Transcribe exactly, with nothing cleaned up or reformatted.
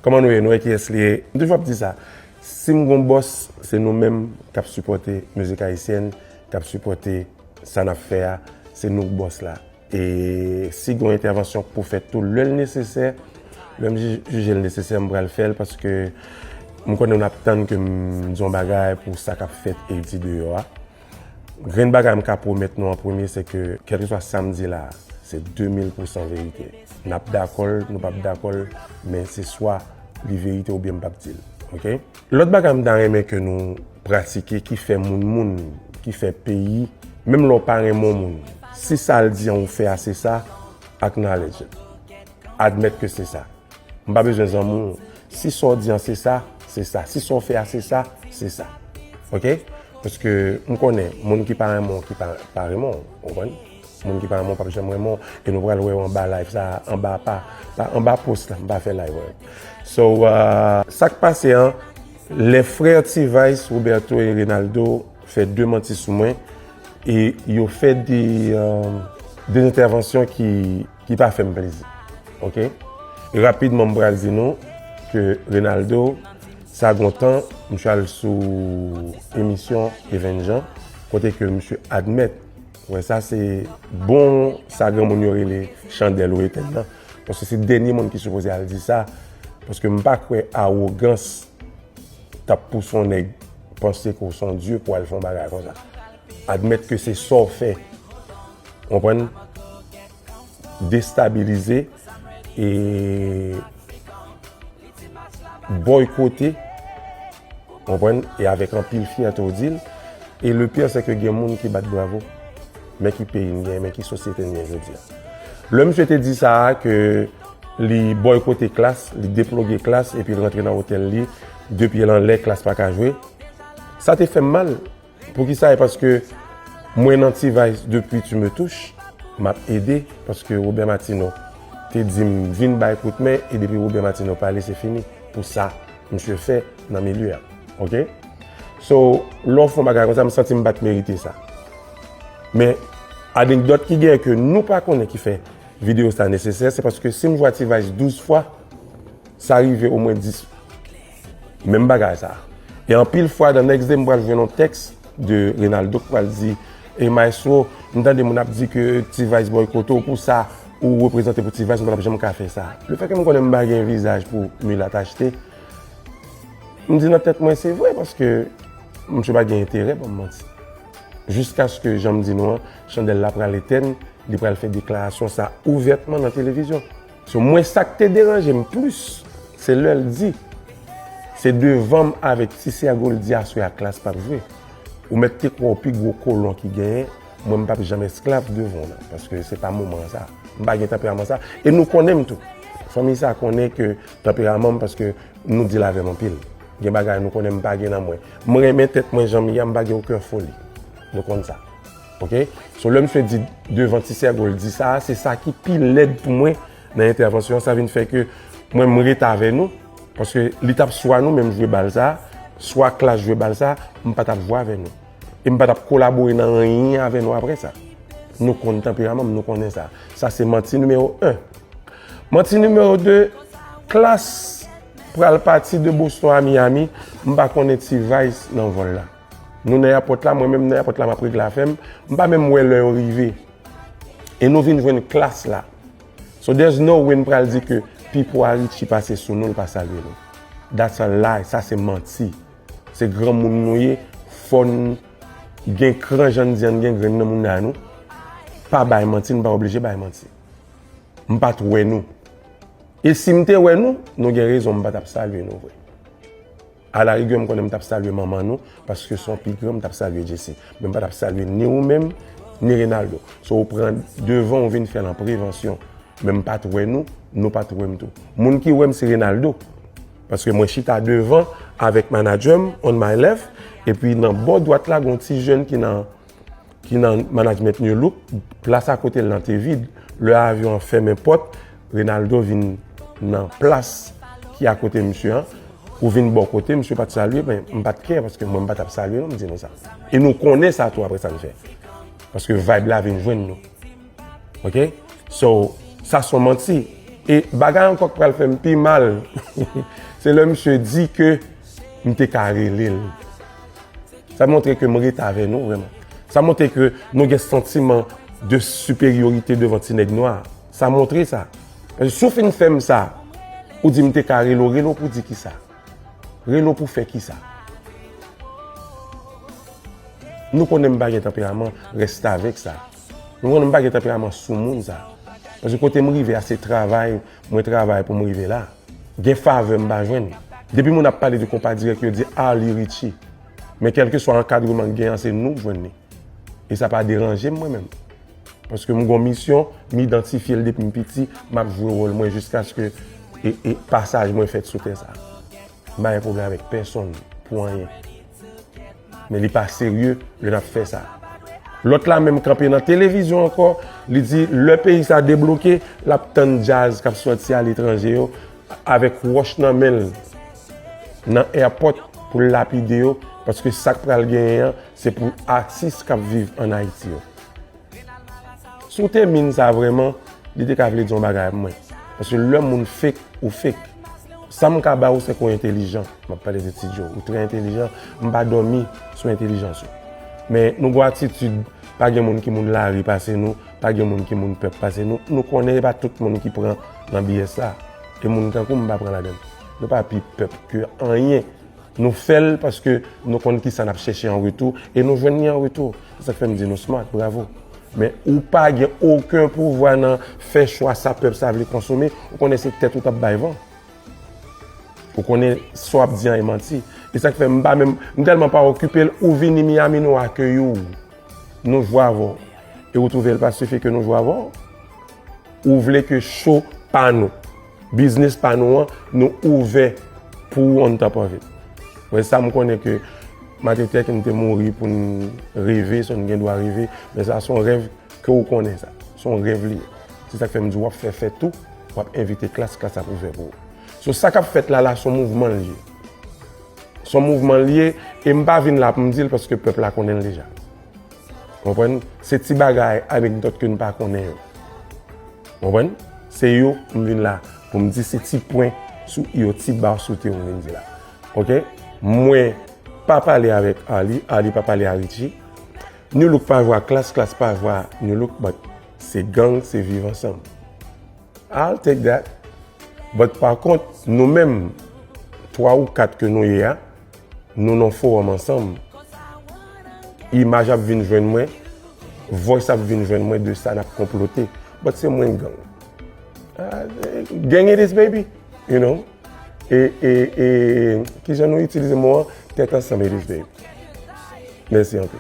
Kòman nou ye? Nou wè kiyès li ye? M toujou ap di sa. Si m gon bòs, se nou menm k ap sipòte mizik ayisyèn, k ap sipòte sa n ap fè a. Se nou k bòs la. E si gon entèvansyon k pou fèt tou, lè l nesesè, lè m ji- jije l nesesè, m pral fè l paske m konnen n ap tann ke m di yon bagay pou sa k ap fèt Ayiti deyò a. Grenn bagay m ka pwomèt nou an premye, se ke kèlkeswa sa m di la, se de mil pousan verite. N ap dakò l, nou p ap dakò l, men se swa li verite oubyen m p ap di l. Oke? Lòt bagay m ta renmen ke nou pratike ki fè moun moun, ki fè peyi, menm lè w pa renmen yon moun, si sa l di an ou fè a se sa, acknowledge it. Admèt ke se sa. M pa bezwen zanmi w. Si sa w di an se sa, se sa. Si sa w fè a se sa, se sa. Oke? Paske m konnen, moun ki pa renmen w, ki pa, pa renmen w, ou konprann? Moun ki pa renmen w p ap janm renmen w. E nou pral wè yo anba live sa, anba pa, pa anba post la, m pa fè live, wè. So, uh, sa k pase an, lè frè T-Vice, Roberto e Renaldo fè de manti sou mwen, e yo fè de, uh, de entèvansyon ki, ki pa fè m plezi. Oke? E rapidman, m pral di nou ke Renaldo, sa gon tan, misye al sou emisyon Even Jean, kote ke misye admèt, wè, sa se bon, sa granmoun yo rele chandèl ou etèn nan. Paske se dènye moun ki sipoze al di sa, paske m pa kwè awogans t ap pouse yon nèg panse ke w se yon dye pou al fè yon bagay konsa. Admèt ke se sa w fè. Konprann? Destabilize e bòykote. Konprann? E avèk anpil fyète w di l. E le pire, se ke gen moun ki bat bravo. Men ki peyi n gen, men ki sosyete n gen jodi a. Lè misye te di sa a, ke li bòykote Klass, li deploge Klass, epi l rantre nan otèl li, de pye l anlè, Klass pa ka jwe. Sa te fè m mal. Poukisa? E paske mwen nan T-Vice depi Tu me touches, m ap ede, paske Robert Martineau te di m vin bay kout men, e depi Robert Martineau pale, se fini. Pou sa misye fè nan milye a. Oke? So, lè w fè yon bagay konsa, m santi m pa t merite sa. Men, anekdòt ki genyen ke nou pa konnen ki fè videyo sa nesesè, se paske si m jwe a T-Vice douz fwa, sa rive omwen dis. Menm bagay sa. E anpil fwa, dan next day, m pral jwenn yon tèks de Renaldo k pral di, e Maestro, m tande moun ap di ke T-Vice bòykote w pou sa, ou reprezante pou T-Vice, m pa t ap janm ka fè sa. Lefètke m konnen m pa gen vizaj pou milat achte, m di nan tèt mwen, se vre, paske misye pa gen enterè ban m manti. Jiskaske, jan m di nou an, chandèl la pral etèn, li pral fè deklarasyon sa ouvètman nan televizyon. So, mwen, sa k te deranje m plis, se lè l di, se devan m avèk Ti Sègo l di aswè a Klass p ap jwe. Ou mèt te kwè w pi gwo kolon ki genyen, mwen, m p ap janm esklav devan w nan, paske se pa moman sa. M pa gen tanperaman sa. E nou konnen m tou. Fanmi sa konnen ke tanperaman m, paske nou deal avè m anpil. Gen bagay nou konnen m pa gen nan mwen. M renmen tèt mwen jan m ye a, m pa gen okenn foli. Nou konn sa. Oke? So, lè misye di devan Ti Sègo l di sa, se sa ki pi lèd pou mwen nan entèvansyon an. Sa vin fè ke mwen, m ret avè nou. Paske li t ap swa nou menm jwe bal sa, swa Klass jwe bal sa, m pa t ap jwe avè nou. E m pa t ap kolabore nan anyen avè nou apre sa. Nou konn tanperaman m, nou konnen sa. Sa se manti nimewo en. Manti nimewo de, Klass pral pati de Boston a Miami, m pa konnen T-Vice nan vòl la. Nou nan èpòt la, mwen menm nan èpòt la, m ap regle afè m, m pa menm wè lè yo rive. E nou vin jwenn Klass la. So there's no way n pral di ke Pipo a Richie pase sou nou, l pa salye nou. That's a lie, sa se manti. Se granmoun nou ye, fò n gen kran jan n di an, n gen grenn nan moun nan nou. Pa bay manti, n pa oblije bay manti. M pa t wè nou. E si m te wè nou, nou gen rezon, m pa t ap salye nou vre. Alarigè, m konnen m t ap salye manman nou, paske se yon pi gran, m t ap salye Jesse. Men m pa t ap salye ni ou menm, ni Renaldo. So, ou pran devan, ou vin fè l an prevansyon. Men m pa t wè nou, nou pa t wè m tou. Moun ki wè m, se Renaldo. Paske mwen chita devan avèk manadjè m, on my left, epi nan bò dwat la, gen yon ti jèn ki nan ki nan management New Look, plas akote l lan te vid. Lè avyon an fèmen pòt, Renaldo vin nan plas ki akote misye an, pou vin bò kote, misye pa t salye, men m pa t kè, paske mwen m pa t ap salye non, m di nou sa. E nou konnen sa tou apre sa n fè. Paske vibe la vin jwenn nou. Oke? So, sa se yon manti. E bagay ankò k pral fè m pi mal, se lè misye di ke m te ka rele l. Sa montre ke m ret avè nou vrèman. Sa montre ke nou gen santiman de siperyorite devan ti nèg nwa. Sa montre sa. Paske si w fin fè m sa, ou di m te ka rele w, rele w pou di kisa? Rele w pou fè kisa? Nou konnen m pa gen tanperaman restavèk sa. Nou konnen m pa gen tanperaman soumoun sa. Paske kote m rive a, se travay, mwen travay pou m rive la. Gen favè m pa jwenn. Depi moun ap pale de konpa dirèk, yo di Arly Richie. Men kèlkeswa ankadreman k gen an, se nou k jwenn li. E sa pa deranje m mwen menm. Paske m gon misyon, m idantifye l depi m piti, m ap jwe wòl mwen jiskaske e, e pasaj mwen fèt sou tè sa. M pa gen pwoblèm avèk pèsonn pou anyen. Men li pa serye lè n ap fè sa. Lòt la menm kanpe nan televizyon ankò, li di lè peyi sa debloke, l ap tann djaz k ap sòti aletranje yo avèk wòch nan men l nan airport pou l lapide yo, paske sa k pral genyen an, se pou atis k ap viv ann Ayiti yo. Si w te min sa vrèman, li te ka vle di yon bagay pou mwen. Paske lè moun fake, ou fake. Sa m ka ba ou, se ke w entelijan. M ap pale de Ti Djo. Ou trè entelijan. M pa dòmi sou entelijans ou. Men nou gon atitid, pa gen moun ki moun lari pase nou, pa gen moun ki moun pèp pase nou. Nou konnen e pa tout moun ki pran nan B S la. E moun tankou m pa pran ladan l. Nou pa pi pèp ke anyen. Nou fè l paske nou konn kisa n ap chèche an retou e nou jwenn li an retou. Se sa k fè m di nou smart, bravo. Men ou pa gen okenn pouvwa nan fè chwa sa pèp sa vle konsome, ou konnen se tèt ou t ap bay van. Ou konnen sa w ap di an e manti. E sa k fè m pa menm, m tèlman pa okipe l, ou vini Miami, nou akeyi w. Nou jwe avè w. E ou twouve l pa sifi ke nou jwe avè w? Ou vle ke show pa nou, biznis pa nou an, nou ouvè pou ou on top of it. Mwen sa m konnen ke maten tèk m te mouri pou n reve, so n gen dwa reve, men sa se yon rèv ke ou konnen sa. Se yon rèv li ye. Se sa k fè m di w ap fè fèt ou, w ap envite klas, klas ap ouvè pou ou. So sa k ap fèt la la, se yon mouvman l ye. Se yon mouvman l ye, e m pa vin la pou m di l paske pèp la konnen l deja. Konprann? Se ti bagay anekdòt ke n pa konnen yo. Konprann? Se yo m vin la pou m di, se ti pwen sou i yo, ti ba sou te yo m vin di la. Oke? Mwen pa pale avèk Arly, Arly pa pale a Richie. Nu Look pa jwe a Klass, Klass pa jwe a Nu Look, but se gang, se viv ansanm. I'll take that. But pa kont, nou menm, twa ou kat ke nou ye a, nou nan fowòm ansanm. Imaj ap vin jwenn mwen, voice ap vin jwenn mwen de sa n ap konplote. But se mwen gang. Ah, gang it is, baby. You know? E, e, e, kijan nou itilize mo an? Tèt ansanm it is, baby. Mèsi anpil.